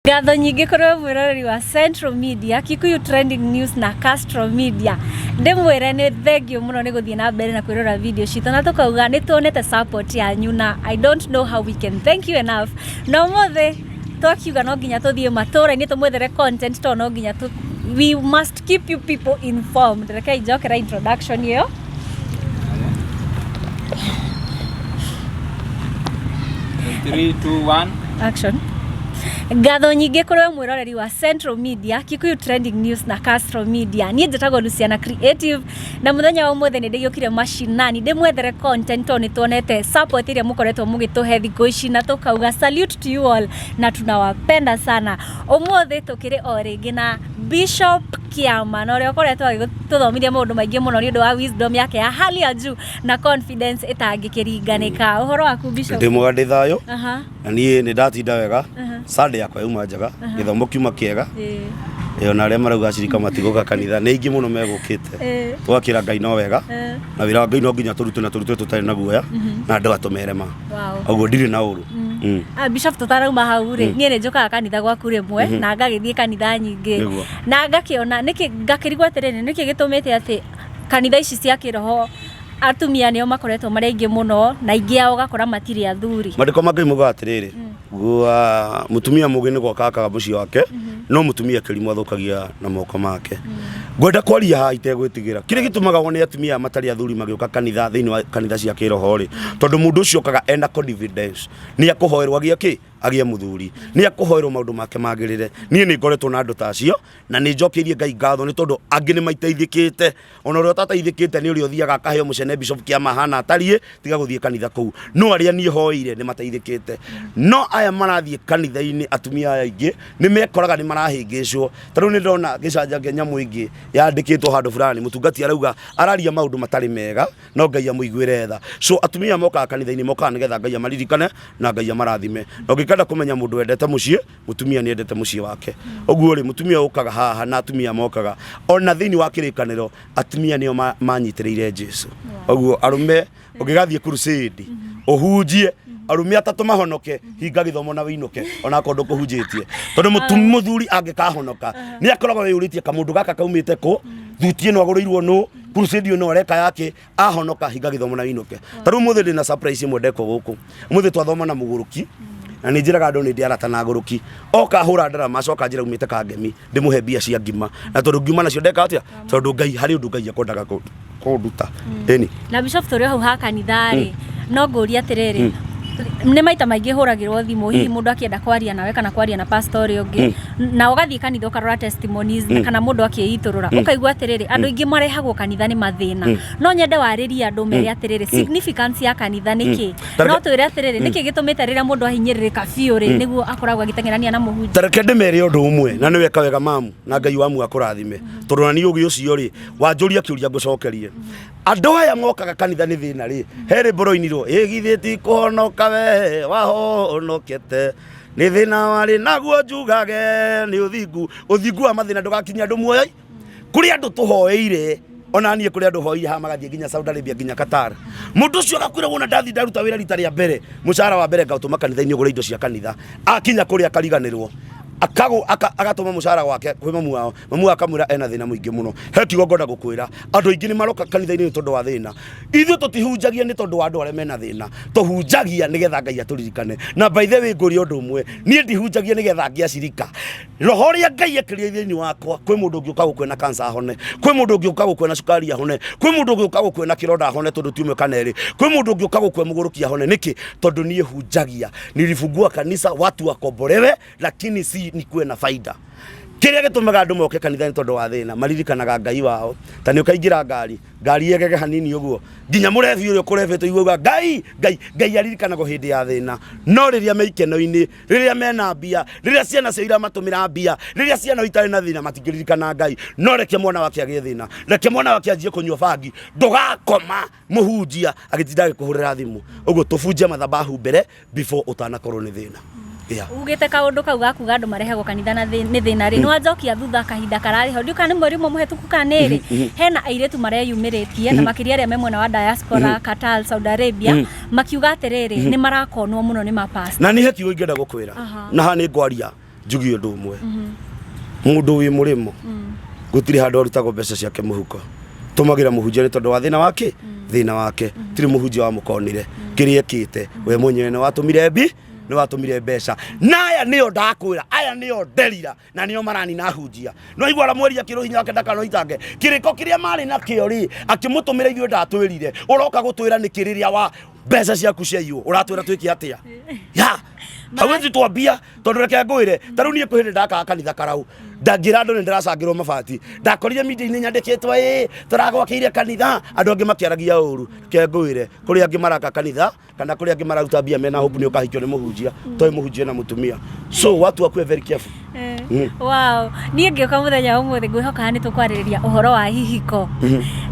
Ngatho nyingĩ kũrĩ we mwĩroreri wa Central Media, Kikuyu Trending News na Castro Media. Ndĩmwĩre nĩ thengiũ mũno nĩ gũthiĩ na mbere na kwĩrora video citũ na tũkauga nĩ tuonete support yanyu na I don't know how we can thank you enough. Na ũmũthĩ twakiuga no nginya tũthiĩ matũra-inĩ tũmwethere content tondũ no nginya tũ, we must keep you people informed. Rekei njokera introduction ĩyo. 3 2 1 Action. Ngatho nyingĩ kũrĩ we mwĩroreri wa Central Media, Kikuyu Trending News na Castro Media. Niĩ njĩtagwo Luciana Creative na mũthenya wa ũmũthĩ nĩ ndĩgĩũkire mashinani ndĩmwethere content tondũ nĩ tuonete support ĩrĩa mũkoretwo mũgĩtũhe thikũ ici na tũkauga salute to you all na tunawapenda sana. Ũmũthĩ tũkĩrĩ o rĩngĩ na Bishop Kĩama na ũrĩa ũkoretwo agĩtũthomithia maũndũ maingĩ mũno nĩ ũndũ wa wisdom yake ya hali ya juu na confidence ĩtangĩkĩringanĩka. Ũhoro waku Bishop? Ndĩ mwega, ndĩ thayũ. Na niĩ nĩ ndatinda wega. Sunday yakwa yauma njega, gĩthomo kiuma kĩega. Ĩyo na arĩa marauga acirika matigũka kanitha nĩ aingĩ mũno megũkĩte. Tũgakĩra Ngai no wega na wĩra wa Ngai no nginya tũrute na tũrute tũtarĩ na guoya na andũ atũmere ma. Ũguo ndirĩ na ũru. Ah, Bishop tũtarauma hau rĩ, niĩ nĩ njũkaga kanitha gwaku rĩmwe na ngagĩthiĩ kanitha nyingĩ. Na ngakĩona nĩkĩ ngakĩrigwo atĩrĩrĩ, nĩkĩ gĩtũmĩte atĩ kanitha ici cia kĩroho atumia nĩo makoretwo marĩ aingĩ mũno na aingĩ ao ũgakora matirĩ athuri. Maandĩko ma Ngai maugaga atĩrĩrĩ, gwa mũtumia mũgĩ nĩ gwaka akaga mũciĩ wake, no mũtumia kĩrimũ athũkagia na moko make. Ngwenda kwaria haha itegwĩtigĩra. Kĩrĩa gĩtũmaga wone atumia matarĩ athuri magĩũka kanitha thĩinĩ wa kanitha cia kĩroho rĩ, tondũ mũndũ ũcio okaga ena confidence nĩ akũhoerwo agĩe kĩ? Agĩe mũthuri. Nĩ akũhoerwo maũndũ make magĩrĩre. Niĩ nĩ ngoretwo na andũ ta acio na nĩ njokeirie Ngai ngatho nĩ tondũ angĩ nĩ maiteithĩkĩte. Ona ũrĩa ũtateithĩkĩte nĩ ũrĩa ũthiaga akaheo mũcene Bishop Kĩama ahana atariĩ, tiga gũthiĩ kanitha kũu. No arĩa niĩ hoeire nĩ mateithĩkĩte. No aya marathiĩ kanitha-inĩ atumia aya aingĩ nĩ mekoraga nĩ marahĩngĩcwo. Ta rĩu nĩ ndona gĩcanja kĩa nyamũ ĩngĩ yandĩkĩtwo handũ fulani, mũtungati arauga araria maũndũ matarĩ mega no Ngai amũiguĩre tha. So atumia mokaga kanitha-inĩ mokaga nĩgetha Ngai amaririkane na Ngai amarathime. Na ũngĩkenda kũmenya mũndũ wendete mũciĩ, Mũtumia nĩ endete mũciĩ wake. Ũguo rĩ, mũtumia ũkaga haha na atumia mokaga. Ona thĩinĩ wa kĩrĩkanĩro, atumia nĩo manyitĩrĩire Jesu. Ũguo arũme, ũngĩgathiĩ crusade, ũhunjie, arũme atatũ mahonoke, hinga gĩthomo na wĩinũke, onakorwo ndũkũhunjĩtie. Tondũ mũthuri angĩkahonoka, nĩ akoragwo eyũrĩtie kamũndũ gaka kaumĩte kũ, thuti ĩno agũrĩirwo nũ, crusade ĩno areka yakĩ, ahonoka hinga gĩthomo na wĩinũke. Ta rĩu ũmũthĩ ndĩna surprise ĩmwe ndekwo gũkũ. Ũmũthĩ twathoma na mũgũrũki, na nĩ njĩraga andũ nĩ ndĩ arata na agũrũki. Oka ahũra ndarama acoka anjĩra umĩte Kangemi ndĩmũhe mbia cia ngima. Na tondũ ngiuma nacio ndeka atĩa? Tondũ Ngai harĩ ũndũ Ngai ekwendaga kũnduta. Ĩni. Na Bishop tũrĩ o hau ha kanitha rĩ, no ngũrie atĩrĩrĩ, nĩ maita maingĩ hũragĩrwo thimũ hihi mũndũ akĩenda kwaria nawe kana kwaria na pastor ũrĩa ũngĩ, na ũgathiĩ kanitha ũkarora testimonies kana mũndũ akĩitũrũra, ũkaigua atĩrĩrĩ, andũ aingĩ marehagwo kanitha nĩ mathĩna. No nyende warĩrie andũ mere atĩrĩrĩ, significance ya kanitha nĩ kĩ? No twĩre atĩrĩrĩ, nĩkĩ gĩtũmĩte rĩrĩa mũndũ ahinyĩrĩrĩka biũ rĩ, nĩguo akoragwo agĩteng'erania na mũhunjia? Ta reke ndĩmere ũndũ ũmwe, na nĩ weka wega mamu, na Ngai wamu akũrathime, tondũ ona niĩ ũgĩ ũcio rĩ, wanjũria kĩũria ngũcokerie. Andũ aya mokaga kanitha nĩ thĩna rĩ, he rwĩmbo rwainirwo, ĩ githĩ ti kũhonoka we wahonokete, nĩ thĩna warĩ naguo njugage nĩ ũthingu, ũthingu wa mathĩna ndũgakinyia andũ muoyo. Kũrĩ andũ tũhoeire, ona niĩ kũrĩ andũ hoeire haha magathiĩ nginya Saudi Arabia nginya Qatar. Mũndũ ũcio agakwĩra wona ndathiĩ ndaruta wĩra rita rĩa mbere, mũcara wa mbere ngaũtũma kanitha-inĩ ũgũre indo cia kanitha. Akinya kũrĩa akariganĩrwo. Agatũma mũcara wake kwĩ mamu wao, mamu wao akamwĩra ena thĩna mũingĩ mũno. He kiugo ngwenda gũkwĩra, andũ aingĩ nĩ maroka kanitha-inĩ nĩ tondũ wa thĩna. Ithuĩ tũtihunjagia nĩ tondũ wa andũ arĩa mena thĩna, tũhunjagia nĩgetha Ngai atũririkane. Na by the way ngũrie ũndũ ũmwe, niĩ ndihunjagia nĩgetha ngĩe acirika. Roho ũrĩa Ngai ekĩrire thĩinĩ wakwa, kwĩ mũndũ ũngĩũka gũkũ ena cancer ahone, kwĩ mũndũ ũngĩũka gũkũ ena cukari ahone, kwĩ mũndũ ũngĩũka gũkũ ena kĩronda ahone tondũ ti ũmwe kana erĩ, kwĩ mũndũ ũngĩũka gũkũ e mũgũrũki ahone. Nĩkĩ? Tondũ niĩ hunjagia. Nilifungua kanisa watu wakombolewe, lakini si nikuwe na faida. Kĩrĩa gĩtũmaga andũ moke kanitha nĩ tondũ wa thĩna, maririkanaga Ngai wao. Ta nĩ ũkaingĩra ngari, ngari yegege hanini ũguo, nginya mũrebi ũrĩa ũkũrebete ũiguaga Ngai, Ngai, Ngai aririkanagwo hĩndĩ ya thĩna. No rĩrĩa me ikeno-inĩ, rĩrĩa mena mbia, rĩrĩa ciana ciao iramatũmĩra mbia, rĩrĩa ciana itarĩ na thĩna, matingĩririkana Ngai. No reke mwana wake agĩe thĩna, reke mwana wake anjie kũnyua bangi, ndũgakoma mũhunjia agĩtinda agĩkũhũrĩra thimũ. Ũguo tũbunje mathabahu mbere before ũtanakorwo nĩ thĩna. Yeah. Ugĩte kaũndũ kau ga kuga andũ marehagwo kanitha na nĩ thĩna rĩ, nĩ wanjokia thutha kahinda kararĩ ho, ndiũĩ kana nĩ mweri ũmwe mũhetũku kana nĩ ĩrĩ, hena airĩtu mareyumĩrĩtie na makĩria arĩa me mwena wa diaspora, Qatar, Saudi Arabia, makiuga atĩrĩrĩ, nĩ marakonwo mũno nĩ mapasta. Na nĩ he kiugo ingĩenda gũkwĩra, na haha nĩ ngwaria. Njugie ũndũ ũmwe, mũndũ wĩ mũrĩmo gũtirĩ handũ arutagwo mbeca ciake mũhuko, tũmagĩra mũhunjia nĩ tondũ wa thĩna wake, thĩna wake tirĩ mũhunjia wamũkonire kĩrĩa ekĩte we mwenyewe nĩ watũmire mbi nĩ watũmire mbeca. Na aya nĩo ndakwĩra, aya nĩo nderira na nĩo maranina hunjia. No igua Ramweri akĩrwo hinya wake ndakanoitange kĩrĩko kĩrĩa marĩ nakĩo rĩ, akĩmũtũmĩra ithuĩ ndatwĩrire ũroka gũtwĩra nĩkĩ rĩrĩa wa mbeca ciaku ciaiywo ũratwĩra twĩke atĩa ya hawezi twambia. Tondũ reke ngwĩre, ta rĩu niĩ kwĩ hĩndĩ ndakaga kanitha karau, ndangĩra andũ nĩ ndĩracangĩrwo mabati, ndakorire media-inĩ nyandĩkĩtwo ĩ tũragwakĩire kanitha, andũ angĩ makĩaragia ũru. Reke ngwĩre, kũrĩ angĩ maraka kanitha kana kũrĩ angĩ mararuta mbia mena hope nĩ ũkahikio nĩ mũhunjia, toĩ mũhunjia na mũtumia. So watu wakuwe very careful. Wow, niĩ ngĩũka mũthenya wa ũmũthĩ ngwĩhokaga nĩ tũkwarĩrĩria ũhoro wa ihiko,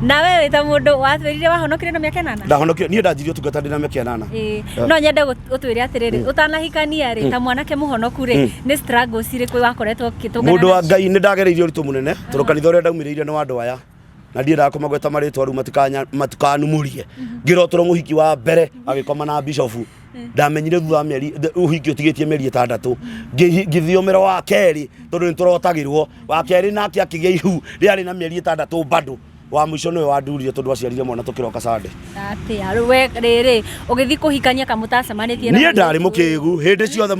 na we wĩ ta mũndũ watwĩrire wahonokire na mĩaka 8. Ndahonokire niĩ, ndanjirie ũtungata ndĩ na mĩaka 8. Ĩĩ, no nyende ũtwĩre atĩrĩrĩ, ũtanahikania rĩ, ta mwanake mũhonoku rĩ, nĩ struggles irĩkũ wakoretwo ũkĩtũngana Mũndũ wa nacio? Ngai, nĩ ndagereirie ũritũ mũnene tondũ kanitha ũrĩa ndaumĩrĩire nĩ wa andũ aya na ndiendaga kũmagweta marĩtwa rĩu matikanumũrie. Ngĩrotũrwo mũhiki wa mbere agĩkoma na bishofu, ndamenyire thutha wa mĩeri ũhiki ũtigĩtie mĩeri 6. Ngĩthiomera wa kerĩ tondũ nĩ tũrotagĩrwo wa kerĩ, nake akĩgĩa ihu rĩarĩ na mĩeri 6 bado. Wa mũico nĩwe wandurire tondũ aciarire mwana tũkĩroka Sunday. Atĩa rĩu we rĩrĩ ũgĩthiĩ kũhikania kamũtacemanĩtie na Niĩ ndarĩ mũirĩtu? Mũkĩgu hĩndĩ ciothe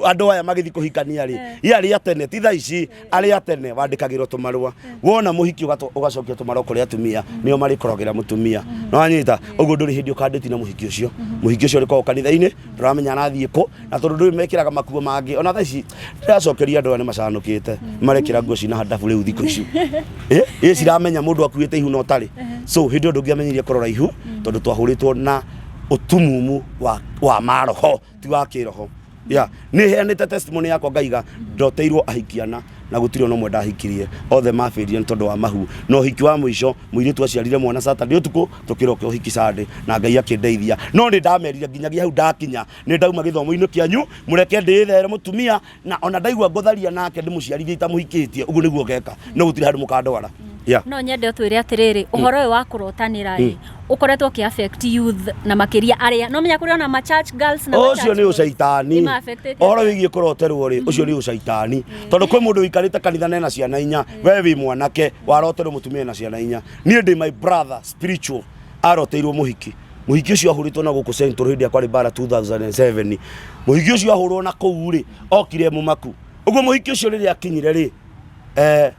andũ aya magĩthiĩ kũhikania rĩ, i arĩa tene ti thaa ici, arĩa tene wandĩkagĩrwo tũmarũa, wona mũhiki ũgacokia tũmarũa kũrĩ atumia, nĩo marĩkoragĩra mũtumia no wanyita ũguo. Ndũrĩ hĩndĩ ũkandĩti na mũhiki ũcio, mũhiki ũcio ũrĩkoragwo kanitha-inĩ, ndũramenya arathiĩ kũ, na tondũ ndũĩ mekĩraga makuo mangĩ. Ona thaa ici ndĩracokeria andũ aya nĩ macanũkĩte, marekĩra nguo cina handabu rĩu thikũ ici. Ĩ ciramenya mũndũ akuĩte ihu na ũtarĩ. So hĩndĩ ĩyo ndũngĩamenyire kũrora ihu tondũ twahũrĩtwo na ũtumumu wa maroho ti wa kĩroho. Ya nĩ heanĩte testimony yakwa, ngaiga ndoteirwo ahikiana na gũtirĩ ona ũmwe ndahikirie, othe mabĩrire nĩ tondũ wa mahu. Na ũhiki wa mũico mũirĩtu aciarire mwana Saturday ũtukũ, tũkĩroka ũhiki Sunday na Ngai akĩndeithia. No nĩ ndamerire nginyagia hau ndakinya nĩ ndauma gĩthomo-inĩ kĩanyu, mũreke ndĩĩthere mũtumia, na ona ndaigua ngũtharia nake ndĩmũciarithie itamũhikĩtie, ũguo nĩguo ngeka, no gũtirĩ handũ mũkandwara. Yeah. No nyende ũtwĩre atĩrĩrĩ, ũhoro ũyũ wa kũrotanĩra rĩ, ũkoretwo ũkĩ affect youth na makĩria arĩa no menya kũrĩ ona ma church girls na ma Ũcio church nĩ boys. ũcaitani. Nĩ ma-affectĩte Ũhoro wĩgiĩ kũroterwo rĩ, ũcio nĩ ũcaitani tondũ kwĩ mũndũ ũikarĩte kanitha na ena ciana 4. We wĩ mwanake waroterwo mũtumia ena ciana 4. Niĩ ndĩ my brother spiritual aroteirwo mũhiki, mũhiki ũcio ahũrĩtwo na gũkũ Central hĩndĩ ĩrĩa kwarĩ bara 2007. Mũhiki ũcio ahũrwo na kũu rĩ, okire mũmaku ũguo. Mũhiki ũcio rĩrĩa akinyire rĩ,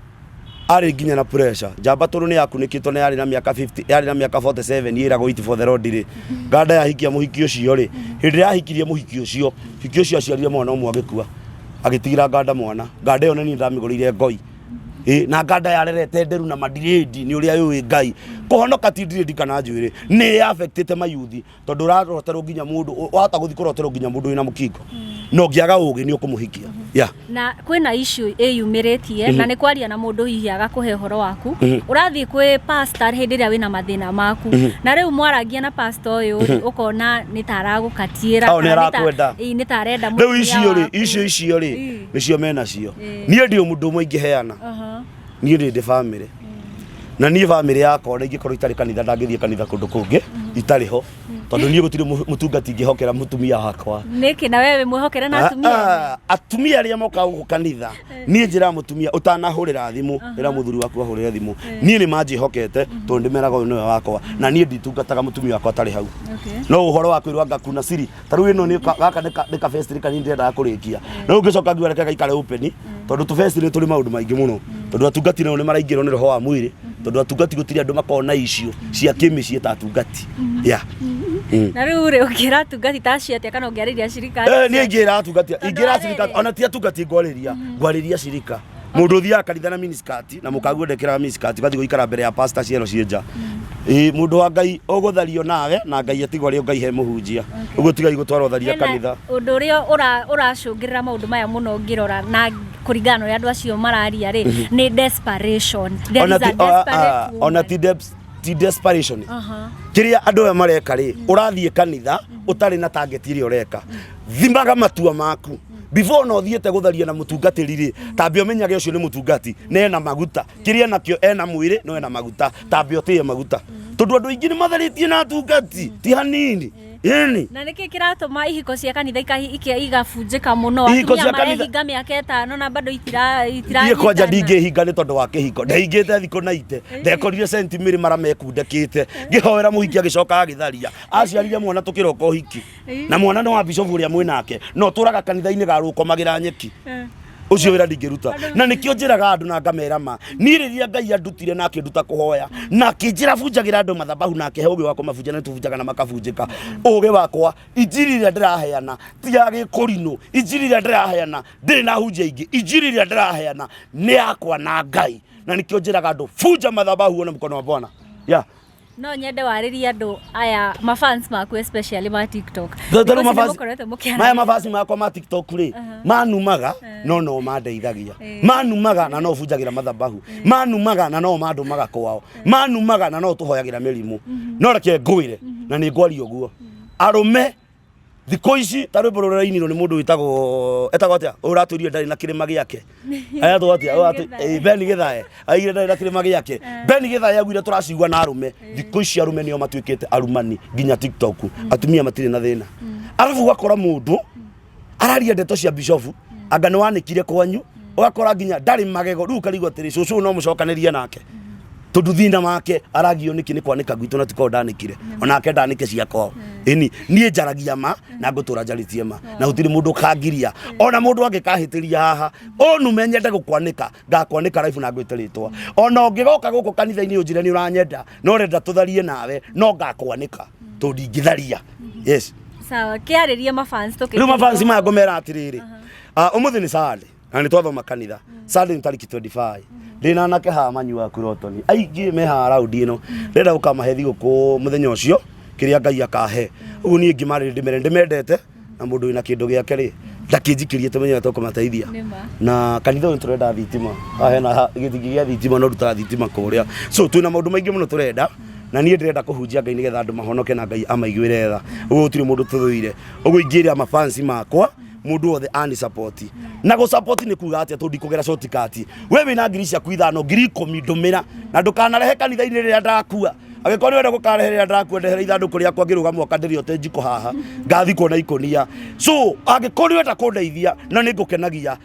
arĩ nginya na pressure njamba tondũ nĩ yakunĩkĩtwo na yarĩ na mĩaka 50, yarĩ na mĩaka 47 ĩragwo it for the road rĩ. Nganda yahikia mũhiki ũcio rĩ, hĩndĩ ĩrĩa yahikirie mũhiki ũcio, mũhiki ũcio aciarire mwana ũmwe agĩkua, agĩtigĩra nganda mwana. Nganda ĩyo nĩ niĩ ndamĩgũrĩire ngoi. Ĩ, na nganda yarerete nderu na madirĩndi nĩ ũrĩa yũĩ Ngai kũhonoka ti ndirĩndi kana njuĩrĩ. Nĩ affectĩte mayuthi tondũ ũraroterwo nginya mũndũ wahota gũthiĩ kũroterwo nginya mũndũ wĩna mũkingo, na ũngĩaga ũgĩ nĩ ũkũmũhikia yeah. Na kwĩna issue ĩyumĩrĩtie na nĩ kwaria na mũndũ hihi agakũhe ũhoro waku, ũrathiĩ kwĩ pastor hĩndĩ ĩrĩa wĩna mathĩna maku, na rĩu mwarangia na pastor ũyũ rĩ, ũkona nĩ ta aragũkatiĩra Oh, nĩ kana arakwenda. Ĩĩ, nĩ ta arenda Rĩu mũtumia icio rĩ, waku. icio rĩ, nĩcio menacio. Niĩ ndĩ mũndũ ũmwe ingĩheana. Niĩ ndĩ bamĩrĩ, na niĩ bamĩrĩ yakwa ona ingĩkorwo itarĩ kanitha, ndangĩthiĩ kanitha kũndũ kũngĩ itarĩ ho, tondũ niĩ gũtirĩ mũtungati ingĩhokera mũtumia wakwa. Nĩkĩ na we wĩ mwĩhokere na atumia? Ah, ah, atumia arĩa mokaga gũkũ kanitha, niĩ njĩraga mũtumia ũtanahũrĩra thimũ, ĩra mũthuri waku ahũrĩre thimũ. Niĩ nĩ manjĩhokete tondũ ndĩmeraga ũyũ nĩwe wakwa, na niĩ nditungataga mũtumia wakwa atarĩ hau. No ũhoro wa kwĩrwo anga kuna siri ta rĩu ĩno gaka nĩ ka fest kanini ndĩrendaga kũrĩkia, no ũngĩcoka ngiuga reke gaikare open tondũ tũ fest nĩ tũrĩ maũndũ maingĩ mũno, tondũ atungati nao nĩ maraingĩrwo nĩ roho wa mwĩrĩ, tondũ atungati gũtirĩ andũ makoragwo na icio cia kĩmĩciĩ ta atungati, yeah. Na rĩu rĩ, ũngĩra atungati ta acio atĩa kana ũngĩarĩria cirika? Niĩ ingĩra atungati, ingĩra Tondũ cirika, rĩrĩ- ona ti atungati ngwarĩria cirika. Mũndũ ũthiaga kanitha na miniskirt na mũkaguo ndekĩraga miniskirt, ũgathiĩ gũikara mbere ya pastor ciero ciĩ nja. Ĩ mũndũ wa Ngai ũgũthario nawe na Ngai atigwo arĩ o Ngai he mũhunjia ũguo, tigai gũtwara ũtharia Hena kanitha. Ũndũ ũrĩa ũracũngĩrĩra maũndũ maya mũno ũngĩrora na kũringana na ũrĩa andũ acio mararia rĩ, nĩ desperation. There Ona is a ti desperate ona woman. ti desperation. Kĩrĩa andũ aya mareka rĩ, ũrathiĩ kanitha ũtarĩ na target ĩrĩa ũreka. Thimaga matua maku before ona ũthiĩte gũtharia na mũtungatĩri rĩ, tambe ũmenyage ũcio nĩ mũtungati na ena maguta, kĩrĩa enakĩo, ena mwĩrĩ no ena maguta. Tambe ũtĩe maguta tondũ andũ aingĩ nĩ matharĩtie na atungati ti hanini. Ĩni. Na nĩkĩ kĩratũma ihiko cia kanitha igabunjĩka mũno? Ihiko Atumia cia kanitha- marehinga mĩaka 5 na bado Niĩ kwanja itiranyiitana. ndingĩhinga nĩ tondũ wa kĩhiko. Ndehingĩte thikũ na ite. Ndekorire sentimĩrĩ mara mekundĩkĩte. Ngĩhoera mũhiki agĩcoka agĩtharia. Aciarire mwana tũkĩroka ũhiki. Na mwana nĩ wa bishofu ũrĩa mwĩnake. Na ũtũraga kanitha-inĩ garũkomagĩra nyeki. Ũcio wĩra ndingĩruta. Na nĩkĩo njĩraga andũ na ngamera ma. Niĩ rĩrĩa Ngai andutire na akĩnduta kũhoya, na akĩnjĩra bunjagĩra andũ mathabahu na akĩhe ũgĩ wa kũmabunja na nĩtũbunjaga na makabunjĩka. Ũgĩ wakwa, injiri ĩrĩa ndĩraheana ti ya gĩkũrinũ, injiri ĩrĩa ndĩraheana ndĩrĩ na hunjia ingĩ, injiri ĩrĩa ndĩraheana nĩ yakwa na Ngai. Na nĩkĩo njĩraga andũ bunja mathabahu wone mkono wa Bwana. Yeah. No nyende warĩrie andũ aya mafans maku especially ma TikTok. Tondũ Because mafans- nĩmũkoretwo mũkĩaranĩria. Maya mabasi makwa ma TikTok rĩ manumaga no no mandeithagia, manumaga na no bunjagĩra mathabahu, manumaga na no mandũmaga kwao, manumaga na no tũhoyagĩra mĩrimũ. No reke ngwĩre na nĩ ngwaria ũguo, arũme thikũ ici ta rwĩmbo rũrĩa rũrainirwo nĩ mũndũ wĩtagwo etagwo atĩa ũyũ ũratwĩrire ndarĩ na kĩrĩma gĩake, etagwo atĩa ũyũ Ben Gĩthae augire ndarĩ na kĩrĩma gĩake. Ben Gĩthae augire tũracigua na arũme thikũ ici arũme nĩo matuĩkĩte arumani nginya TikTok, atumia matirĩ na thĩna. Arabu ũgakora mũndũ araria ndeto cia bishofu anga nĩ wanĩkire kwanyu, ũgakora nginya ndarĩ magego. Rĩu ũkarigwo atĩrĩ, cũcũ no mũcokanĩrie nake tondu thina wake aragio niki ni kwanika gwitũ na tikorwo ndanĩkire onake ndanĩke cia kwao. Ĩni niĩ njaragia ma na ngũtũra njarĩtie ma na gũtirĩ mũndũ ũkangiria, ona mũndũ angĩkahĩtĩria haha ũnume nyende gũkwanĩka ngakwanĩka live na ngwĩte rĩtwa. Ona ũngĩgoka gũkũ kanitha-inĩ ũnjĩre nĩ ũranyenda no ũrenda tũtharie nawe, no ngakwanĩka tondũ ndingĩtharia. Yes. Sawa, kĩarĩrie mafans tũkĩ. Rĩu mafansi maya ngũmera atĩrĩrĩ, ũmũthĩ nĩ Sunday na nĩ twathoma kanitha. Sunday nĩ tarĩki 25. Ndĩna anake haha manyuaga kurotoni aingĩ me haha raundi ĩno, ndĩrenda gũkamahe thigũkũ mũthenya ũcio kĩrĩa Ngai akahe. Ũguo niĩ ngĩmarĩria ndĩmere ndĩmendete, na mũndũ wĩna kĩndũ gĩake rĩ ndakĩnjikĩrie tũmenye ũrĩa tũkũmateithia. Nĩma. Na kanitha ũyũ tũrenda thitima haha, hena gĩtingĩ gĩa thitima no ndutaga thitima kũrĩa, so twĩna maũndũ maingĩ mũno tũrenda. Na niĩ ndĩrenda kũhunjia Ngai nĩgetha andũ mahonoke na Ngai amaiguĩre tha. Ũguo gũtirĩ mũndũ tũthũire. Ũguo ingĩra mafansi makwa mũndũ wothe ani support, na gũ support nĩ kuga atĩa? Tondũ ndikũgera shortcut. We wĩna ngiri ciaku 5, ngiri 10, ndũmĩra na ndũkanarehe kanitha-inĩ rĩrĩa ndakua. Angĩkorwo nĩ wenda gũkarehe rĩrĩa ndakua, ndehere ithandũkũ rĩakwa ngĩrũga mwaka ndĩrĩote njiko haha ngathikwo na ikũnia. So angĩkorwo nĩ wenda kũndeithia na nĩ ngũkenagia,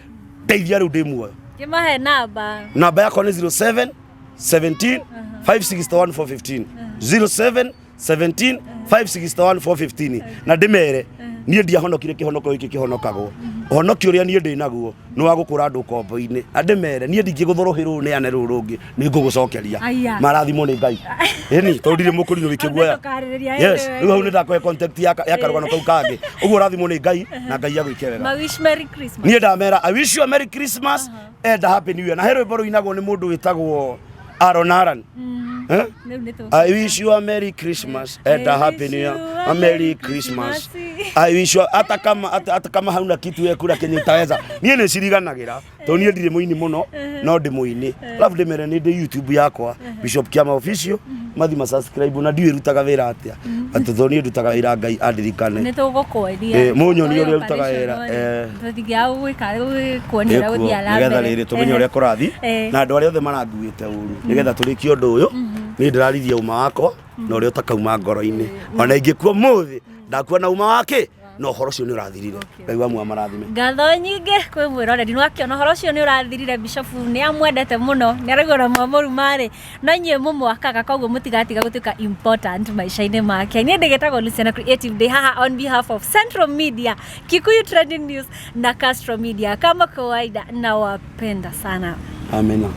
ndeithia rĩu ndĩ muoyo. Kĩmahe namba. Namba yakwa nĩ 07 17 561 415, 07 17 561 415. Na ndĩmere niĩ ndiahonokire kĩhonoko gĩkĩ kĩhonokagwo, ũhonokio ũrĩa niĩ ndĩ naguo nĩ wa gũkũra andũ ngombo-inĩ. Na ndĩmere niĩ ndingĩgũthũrũhĩrwo neane rũrũ rũngĩ, nĩ ngũgũcokeria. Aya. Marathimwo nĩ Ngai. Ĩni tondũ ndirĩ mũkũrinũ wĩkĩguoya. Tũkarĩrĩria. Yes, rĩu hau nĩ ndakũhe contact ya karũgano kau kangĩ. Ũguo ũrathimwo nĩ Ngai na Ngai agwĩke wega. Ma wish Merry Christmas. Niĩ ndamera I wish you a Merry Christmas and a Happy New Year. Na he rwĩmbo rũinagwo nĩ mũndũ wĩtagwo Aaron Aran. Eh? Rĩu nĩ tũ. I wish you a Merry Christmas and a I Happy wish New Year. you A Merry Christmas. I wish you hata kama hauna kitu ya kula kenye utaweza. Niĩ nĩ ciriganagĩra tondũ niĩ ndirĩ mũini mũno no ndĩ mũini. Alafu ndĩmere nĩ ndĩ YouTube yakwa Bishop Kiama Official, mathi ma subscribe na ndiũĩ rutaga wĩra atĩa. Atĩ tondũ niĩ ndutaga wĩra Ngai andirikane. Nĩ tũgũkwendia. Mũnyonie ũrĩa ũrutaga wĩra. Tũthiaga gwĩka kuonia ũrĩa gũthiaga na Nĩgetha mbere. rĩrĩ tũmenye ũrĩa kũrathiĩ na andũ arĩa othe maranguĩte ũru, nĩgetha tũrĩkie ũndũ ũyũ. Niĩ ndĩrarithia uma wakwa na ũrĩa ũtakauma ngoro-inĩ, ona ingĩkua ũmũthĩ ndakua na uma wake na ũhoro ũcio nĩ ũrathirire. Ngai wa muoyo marathime. Ngatho nyingĩ kwĩ mwĩroreri, nĩ wakĩona ũhoro ũcio nĩ ũrathirire. Bishofu nĩ amwendete mũno, nĩ araigua na mwamũruma-rĩ, no inyuĩ mũmwakaga, koguo mũtigatiga gũtuĩka important maica-inĩ make. Niĩ ndĩgĩtagwo Luciana Creative, ndĩ haha on behalf of Central Media, Kikuyu Trending News na Castro Media. Kama kawaida, nawapenda sana. Amina.